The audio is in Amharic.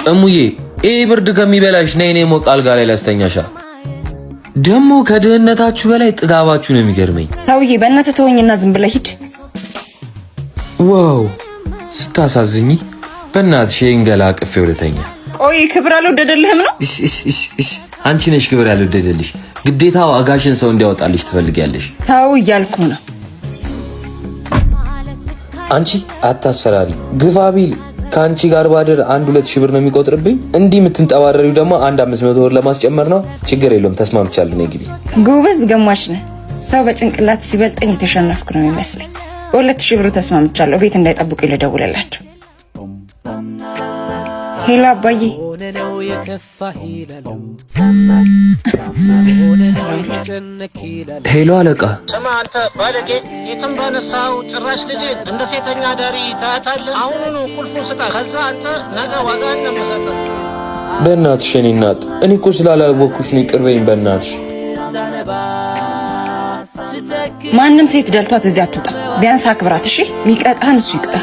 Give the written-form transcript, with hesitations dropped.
እሙዬ፣ ይህ ብርድ ከሚበላሽ ነይ እኔ ሞቅ አልጋ ላይ ላስተኛሻ። ደግሞ ከድህነታችሁ በላይ ጥጋባችሁ ነው የሚገርመኝ። ሰውዬ፣ በእናትህ ተወኝና ዝም ብለህ ሂድ። Wow፣ ስታሳዝኝ! በእናትሽ ይህን ገላ አቅፌው ልተኛ። ቆይ፣ ክብር አልወደደልህም ነው? እሽ፣ አንቺ ነሽ ክብር ያልወደደልሽ። ግዴታ ዋጋሽን ሰው እንዲያወጣልሽ ትፈልጊያለሽ። ተው እያልኩ ነው። አንቺ አታስፈራሪ። ግፋ ቢል ከአንቺ ጋር ባድር 1-2 ሺህ ብር ነው የሚቆጥርብኝ። እንዲህ የምትንጠባረሪው ደግሞ 1 500 ብር ለማስጨመር ነው። ችግር የለውም፣ ተስማምቻለሁ። ነይ ግቢ። ጎበዝ ገማች ነህ። ሰው በጭንቅላት ሲበልጠኝ የተሸነፍኩ ነው የሚመስለኝ። በ2,000 ብሩ ተስማምቻለሁ። ቤት እንዳይጠብቁ ልደውልላቸው። Hello አባዬ። ነው የከፋህ ይላሉ፣ ሆነ ነው የተጨነክ ይላሉ። Hello አለቃ። ስማ አንተ ባለጌ፣ የትም ባነሳኸው ጭራሽ ልጄን እንደ ሴተኛ አዳሪ ታያታለህ። አሁኑኑ ቁልፉን ስጣት። ከዛ አንተ ነገ ዋጋህን ነው የምሰጥህ። በእናትሽ የኔ እናት፣ እኔ እኮ ስላላወቅኩሽ ነው። ይቅር በይኝ በእናትሽ። ማንም ሴት ደልቷት እዚህ አትውጣ። ቢያንስ አክብራት እሺ። ሚቀጣህን እሱ ይቅጣ።